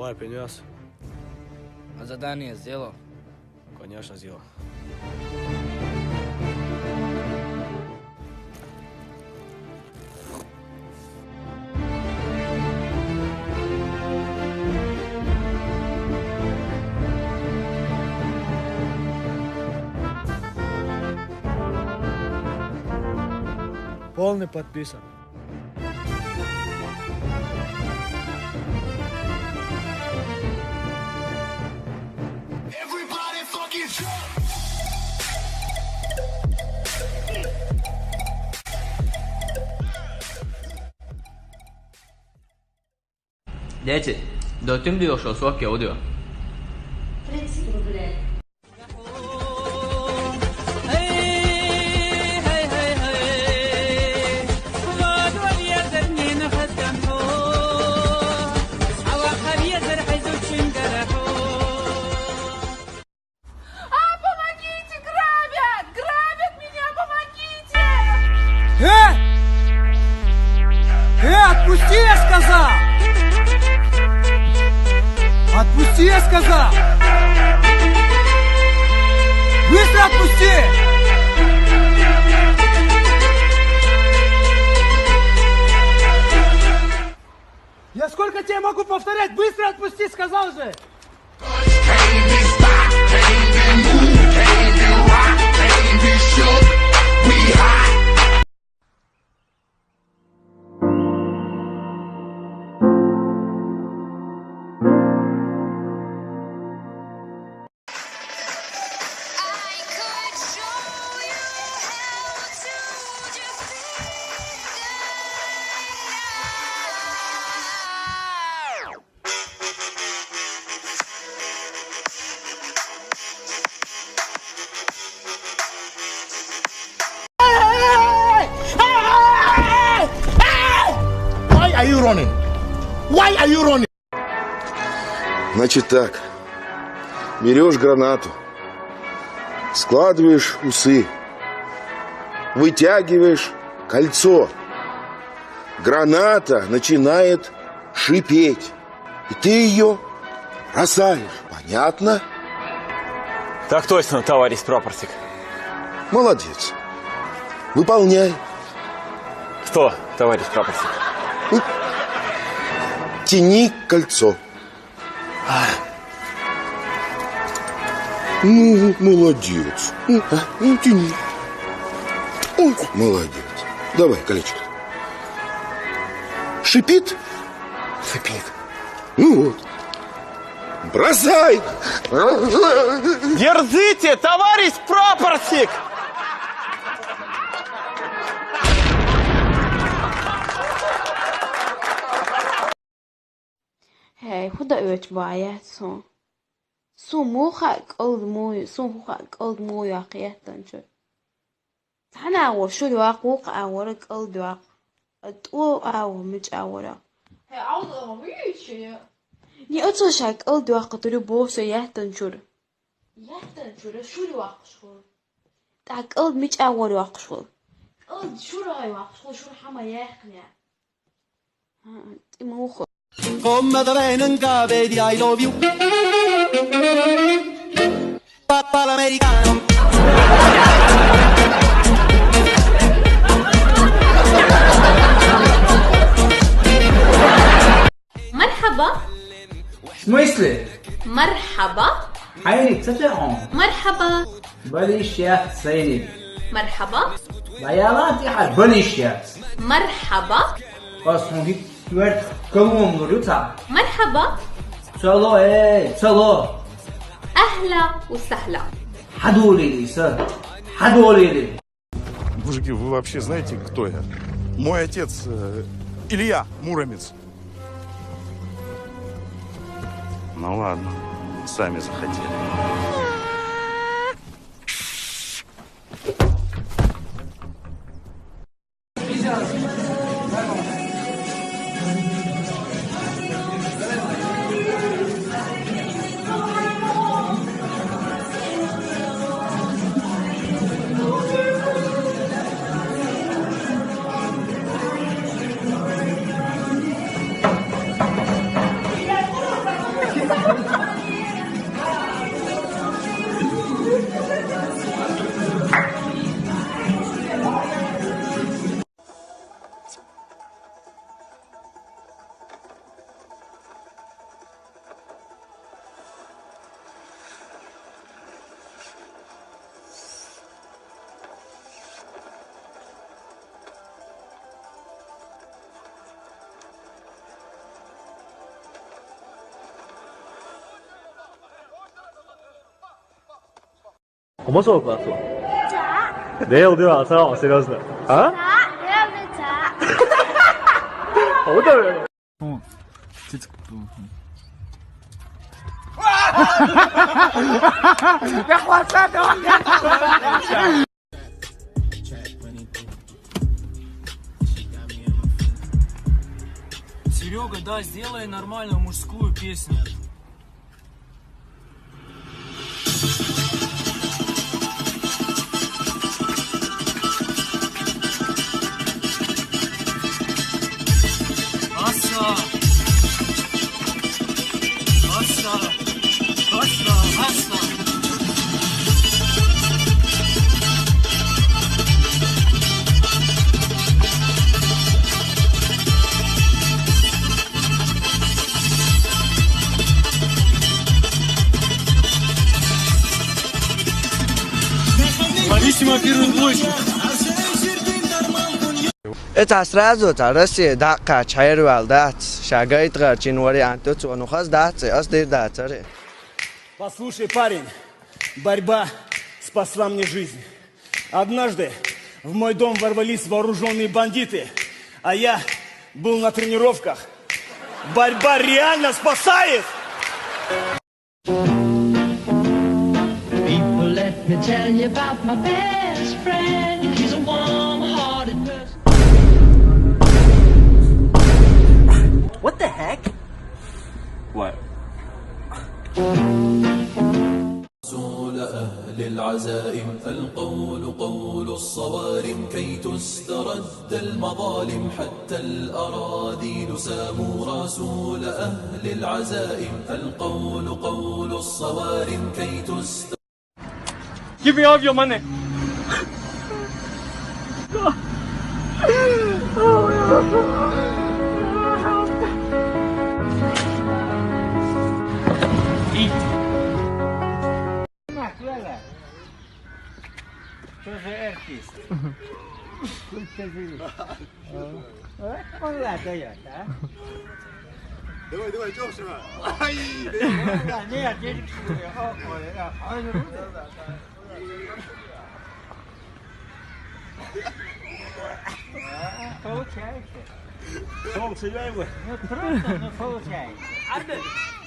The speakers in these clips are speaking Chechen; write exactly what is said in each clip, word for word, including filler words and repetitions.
А принёс? А задание сделал? Конечно, сделал. Полный подписан. Дети, дӧтӱмділ шуӧ, со кӧ удіа. Тридцать рублей. А, помогите! Грабят! Грабят меня! Помогите! Э! Э, отпусти, я сказал! Отпусти, я сказал! Быстро отпусти! Я сколько тебе могу повторять? Быстро отпусти, сказал же! Why are you running? Why are you running? Значит так, берёшь гранату, складываешь усы, вытягиваешь кольцо. Граната начинает шипеть, и ты её бросаешь. Понятно? Так точно, товарищ прапорщик. Молодец. Выполняй. Что, товарищ прапорщик? Тяни кольцо. Ну, молодец. Ну, а, ну, тяни. Ой, молодец. Давай колечко. Шипит? Шипит. Ну вот. Бросай! Дерзите, товарищ прапорщик! Хей, худа уьйраш вай я сона. Сона муха кӀалд мо, сона хӀуха кӀалд мо йоаккх яьттан чура. Цхьан агӀор шура йоаккх, вокх агӀор кӀалд йоаккх. ТӀо агӀор мича агӀор. Хей, Ӏовдал ма вуьйча. Ни оцо ша кӀалд йоаккх тури босо яьттан чура. Яьттан чура шура йоаккхаш хул. ТӀаккха кӀалд мича агӀор йоаккхаш хул? КӀалд шура йоаккхаш хул, шура хӀама яьккхина. ХӀаа, тӀе муха. Come the rain and gravity, I love you. Papa l'americano. مرحبا. В смысле? مرحبا. Хьайрик, ца тӀехьа? مرحبا. Балиш яц сайни. مرحبا. Баялат яхьа балиш яц. مرحبا. Ас хьуна хӀик верт калон лур ю ца. مرحبا. Цало, эй, цало. أهلا وسهلا. Хьадолийли са. Хьадолийли. Мужики, вы вообще знаете, кто я? Мой отец, э, Илья Муромец. Ну ладно, сами захотели. Хомос болуп каласың? Жок. Дел деп алсаң, серьезно. А? Жок, жок, жок. О, да. Серега, да, сделай нормальную мужскую песню. Аса! Аса! Аса! Аса! Ловись, мой первый блочек. Э, цхьа сразу, цхьа Россия даккха чхьаерваьлла дац. Ша гайтгӀар чин вариант ду цо, ну хаза дац, ас дир дацаре. Послушай, парень, борьба спасла мне жизнь. Однажды в мой дом ворвались вооружённые бандиты, а я был на тренировках. Борьба реально спасает! People, let me tell you about my best friend. He's a warm-hearted person. What the heck? What? رسول أهل العزائم، فالقول قول الصوارم، كي تسترد المظالم، حتى الأراضي نسام. رسول أهل العزائم، فالقول قول الصوارم، كي تسترد. Give me all of your money. Тоже артист. Молодец, а? Давай, давай, чё вчера? Ай, да. Да, нет, я не чую. О, ой, а, ой, ну, получается. Солнце, да, его? Ну, просто, ну, получается. Ады.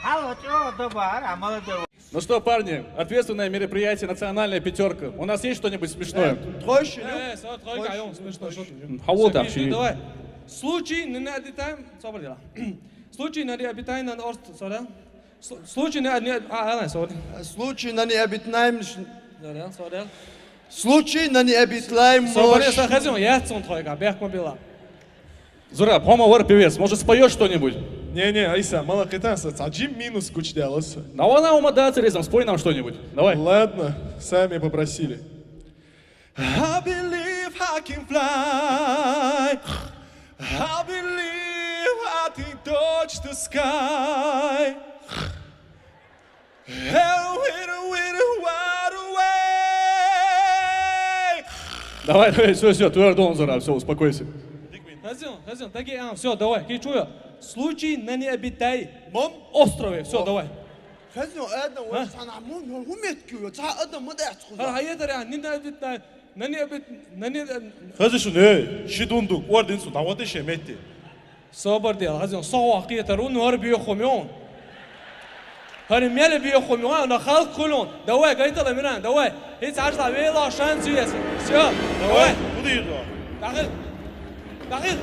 Алло, чё, добар, а молодой. Ну что, парни, ответственное мероприятие, национальная пятерка. У нас есть что-нибудь смешное? Э, тройка, э, э, сорок тройка, тройка. Ё, смешно, что ты? Хавол так, давай. Случай на необитаемом, собор дела. Случай на необитаемом острове, сорок. Сл-, случай на не-, а, а, сорок. Случай на необитаемом ш-, сорок, сорок. Случай на необитаемом. Собор, я хозяин, я цон тройка, бег мобила. Зураб, хӀама вар певец, может, споёшь что-нибудь? Не, не, Иса, мало кататься, один минус кучдялся. Давай, на ума да, Тереза, спой нам что-нибудь. Давай. Ладно, сами попросили. I believe I can fly. I believe I can touch the sky. Давай, давай, всё, всё, твёрдо он, Зураб, всё, успокойся. Хозяин, хозяин, так и, а, всё, давай, кичуя. Случай на необитаемом острове, всё, давай. Хозяин, это, а? Вот, сана, мон, мон, уметь кю, ца, это, мы, да, хозяин. А, а это, а, не на обитаемом. Нани абит, нани, э, Хазишун, эй, ши дундук, орден су, давай ты ше метти. Собар дел, хазин, сова киетару, нуар биохумион. Хари меле биохумион, на халк кулон. Давай, гайтала миран, давай. Хиц арса вела шанс есть. Всё, давай. Давай, куда иду? Дахил. Дахил.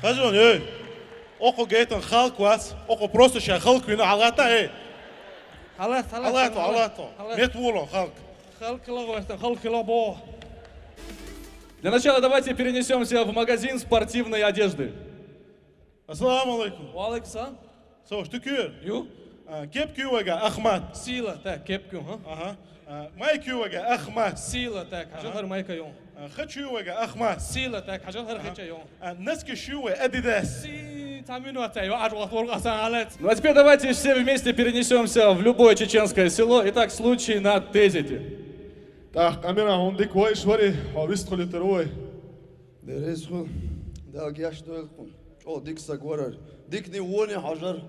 Хазон, эй! Окъо гайтан халкъ вац, окъо просто ша халкъ вина, алата, эй! Алат, алат, алат, алат, алат. Алат. Мет вуло халкъ. Халкъ ла васта, халкъ ла бо. Для начала давайте перенесёмся в магазин спортивной одежды. Ассаламу алейкум. Ва алейкум салам. Со, что кюр? Ю? А, кеп кювага Ахмат. Сила, так, кеп кю, ха? Ага. А, май кювага Ахмат. Сила, так, хажал хар майка ю. А, хачу вага Ахмат. Сила, так, хажал хар хача ю. А, носки шуе Адидас. Си, тамину ата ю, аж вахт ворга асан алат. Ну а теперь давайте все вместе перенесёмся в любое чеченское село. Итак, случай на тезите. ТӀаккха, Амира, хьуна дика вайша вари, хьо вистхуьлуьйтур ву вай. Деррис хӀу, Дала геш дойла хьуна. ЧӀогӀа дика саг варар. Дикане воне хьожар.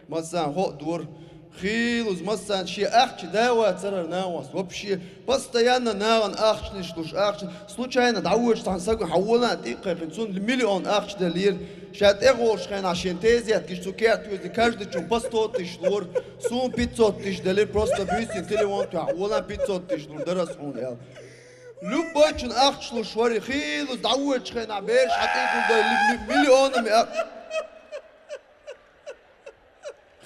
Массарна хӀоъ дора. Хийлаза массарна шен ахча да вацарар нахос. Вообще, постоянно нахана ахчанаш луш, ахча. Случайно дӀавоьдуш цхьан саган хьавола тӀе а кхайкхина, цунна миллион ахча далийра. Ша тӀегӀолуш хенахь шен тезет гиш цу керта везий, каждый чун по сто тысяч лора. Суна пятьсот тысяч далийра, просто буьйсанна телефон тоьхна, вола пятьсот тысяч лур дара ас хьуна аьлла. Любойчун ахча луш вари, хийлаза дӀавоьдуш хенахь бераш хьатӀегулдой миллионами а.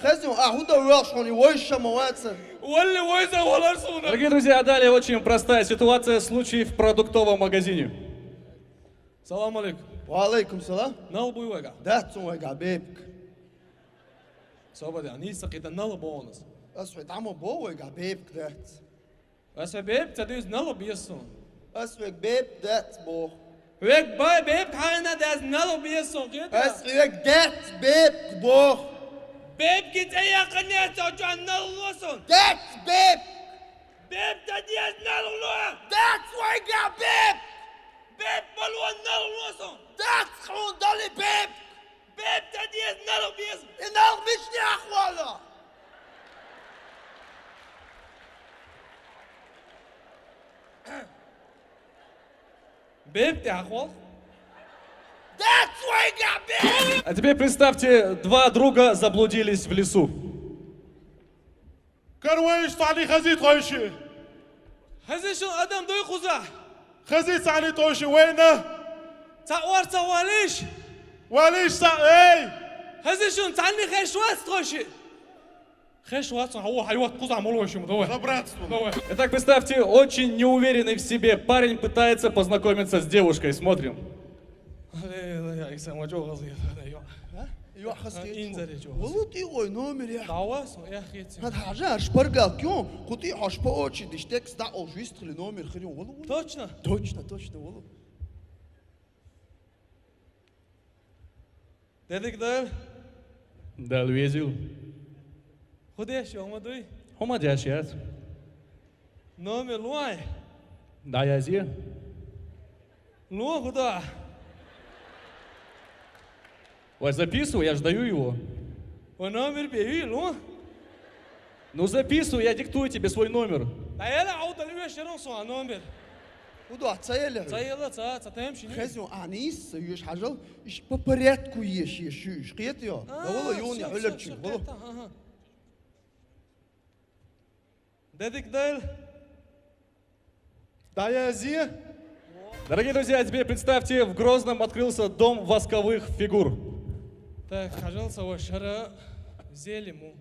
Хезий, а хӀун дан воьлхуш хьуна, и вайша ма вацара. Валли вайза валар суна. Дорогие друзья, а далее очень простая ситуация, случай в продуктовом магазине. Салам алейкум. Ва алейкум салам. Нал буй вайга? Дац вайга бепиг. Собаде, нийса кхита нал бонус. Ас хӀу дӀа ма бо вайга бепиг дац. Аса бепиг ца дуьйцу, нал беза суна. Ас вег бепиг дац боху. Вег бай бепиг хьайна деза, нал беза суна, кхета? Ас вег дац бепиг боху. Бепиги цӀе яккхинера цо чохь нал ло суна. Дац бепиг! Бепиг ца деза, нал ло! Дац вайга бепиг! Бепиг ма ло, нал ло суна! Дац хьуна дали бепиг! Бепиг ца деза, нал беза! И нал мичане ахвала? Бепиг тӀе ахвала? Дац вайга бепиг! А теперь представьте, два друга заблудились в лесу. Каравайш цхьаьний хазий тхойши? Хазий шун адам дуй кхуза? Хазий цхьаьний тхойши вайна? Цхьа ор ца валиш? Валиш цхьа, эй! Хазий шун цхьаьний хеш вац тхойши? Хеш вац, хьо, хьо йот кхуза молойши ма, давай. Забраться туда. Давай. Итак, представьте, очень неуверенный в себе парень пытается познакомиться с девушкой. Смотрим. Ай, ай, ай, сама чё, газет, да, ё. А? Ё, а, хазкет. Инзаре чё. Валу тӀе ой номер я. Давай, со, я хет. Хьан хьажа, шпаргалка ю, кху тӀе хьо шпа очи диш текст да, о, жуистхли номер хрен, валу, валу. Точно? Точно, точно, валу. Дедик дар? Дал везил. Худеш, ё, ма дуй? Хьо ма деш яц. Номер луай? Да, я зи. Лу, куда? Ой, записывай, я ж даю его. Ой, номер бери, лу. Ну, записывай, я диктую тебе свой номер. Да, я ла аудал веш шерон со номер. Куда, ца еле? Ца ела, ца, ца тем шини. Хезю, а, нийса, юш хьажал, иш по порядку еш, еш, еш. Кхет ё? А, да, вала, юн, всё, я, всё, хулерчик, всё, вала. Кхет, ага. Дедик дайл. Даязи. Дорогие друзья, теперь представьте, в Грозном открылся дом восковых фигур. Так, хьажал, со ва шара зели му.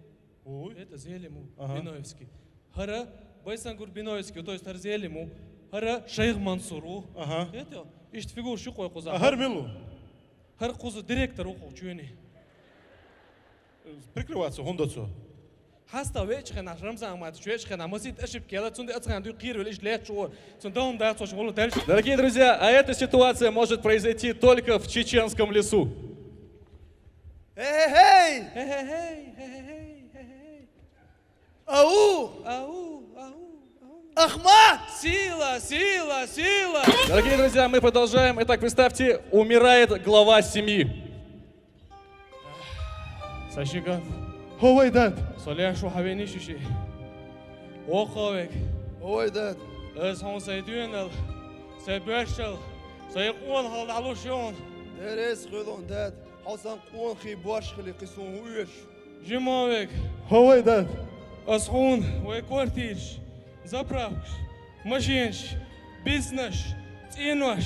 Ой. Это зели му. Ага. Биноевский. ХӀара Байсангур Биноевский, то есть хӀара зели му. ХӀара Шайх Мансур ву. Ага. Это, ишт фигур шу къой кхуза. А хӀара мила ву? ХӀара кхуза директор ву кху чуьни. Прикрываться хӀунда цо? Хьаста вечхьана, Рамзан Ахматович вечхьана, масит ошибка яла, цунда ацхьан дуй кхийр велиш лечу, цун дом да, цо шугулу дальше. Дорогие друзья, а эта ситуация может произойти только в чеченском лесу. Хе-хе-хей! Хе-хе-хей! Ау! Ау, ау, ау! Ахмат! Сила, сила, сила! Дорогие друзья, мы продолжаем. Итак, представьте, умирает глава семьи. Сашиган. ХӀо вай дад. Соляшу хьавени шиши. Оховек. ХӀо вай дад. Аз хьун сай дуьнал, сай бешал, сай къонахал дӀалуш юн. Дерес хуьлун дад. Хьо сан къонахий бош хили кхи сун хӀу оьш. Жимовек. ХӀо вай дад. Аз хьун вай квартираш, заправкаш, машинаш, бизнесаш, цӀенош,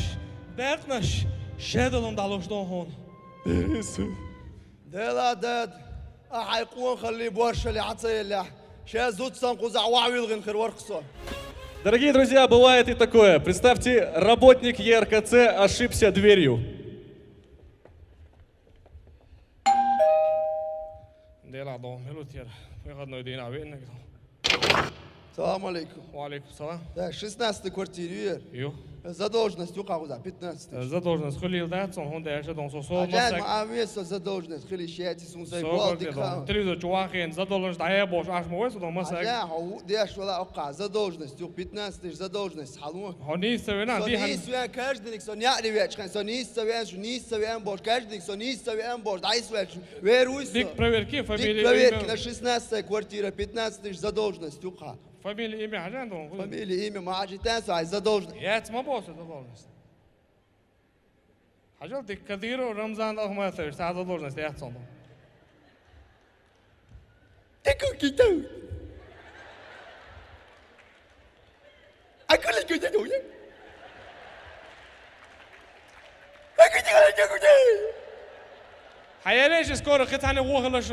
баькънаш, шедалун дӀалуш ду хьуна. Дерес. Дела дад, а хьай къонахалли боршалли хьа ца еллехь, шаьз зуд сан кхузахь вахь вилгӀина хир варх со. Дорогие друзья, бывает и такое. Представьте, работник Е Р К Ц ошибся дверью. Дела дом, милутер. Выходной день, а веннек. Салам алейкум. Ва алейкум салам. Да, шестнадцатая квартира, Юр. Ю. Задолженность юкъа кхуза, пятнадцать тысяч. Задолженность хилийла дац, цунна хӀунда аьлча дон со собар саг. Хьажа, ма а веза со задолженность хили шети сун сай собар гол де дика дон. Телевизор чу вахийна задолженность дӀаяхьа бохуш Ӏаш ма вай со дон масаг. Хьажа, хьо ву деш вала оккха задолженность юкъа, пятнадцать тысяч задолженность хьало. Хьо нийса ца вена, со ди хьан- нийса вена, каждый дик со неӀаре веача хьайн, со нийса ца вена, шу нийса ца вена бохуш, каждый дик со нийса ца вена бохуш, дӀайса веача, вер вуй со. Дик проверки, фамилия, дик проверки имя. На шестнадцать сай квартира, пятнадцать тысяч задолженность юкъа. Фамилия, имя хьажа дон? Фамилия, имя ма хьажийта со, ай задолженность. Яц ма боху со задолженность. Хьажал дика Кадыров Рамзан Ахматович, цхьа задолженность яц цунна. Дика киту. Акули киту. Хьаялеш, скоро кхин цхьанне вохалаш.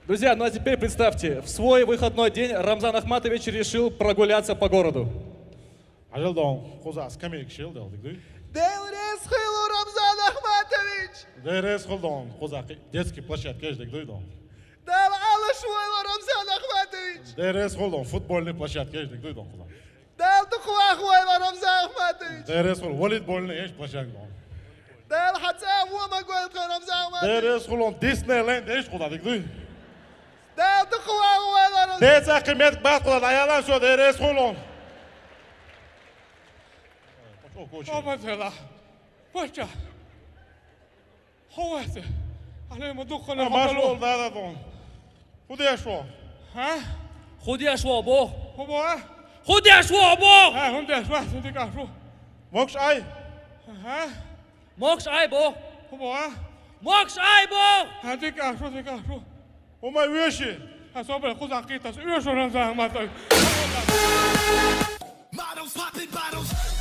Друзья, ну а теперь представьте, в свой выходной день Рамзан Ахматович решил прогуляться по городу. Хьажал дон, кхуза скамейкаш ел дал диг дуй? Дела реза хуьлу, Рамзан Ахматович! Дела реза хуьлу дон, кхуза кхи-, детский площадка еш диг дуй дон? Дала Ӏалаш войла, Рамзан Ахматович! Дела реза хуьлу дон, футбольный площадка еш диг дуй дон кхуза? Дала дукха ваха войла, Рамзан Ахматович! Дела реза хуьлу, волейбольный еш площадка дон? Дала хьан цӀа а во ма гойла тхо, Рамзан Ахматович! Дела реза хуьлу дон, Диснейленд еш кхуза диг дуй? Дала дукха ваха войла, Рамзан! Деца кхин меттиг бац кхуза, дӀаяла со, Дела реза хуьлу дон! О, кочи. О, ма зела. Пача. Ховаьте. Алема духхана. А, машвол дада дон. ХӀун деш ву? Хьа? ХӀун деш ву бо? ХӀун бо, а? ХӀун деш ву бо? А, хӀун деш ву, хӀун дика шу? Могаш Ӏай? Хьа? Могаш Ӏай бо? ХӀун бо, а? Могаш Ӏай бо? Хьа, дика шу, дика шу. ХӀун ма веши? Хьа, собар кхуза кхийтта, вешо Рамзан Ахматович. Models popping bottles.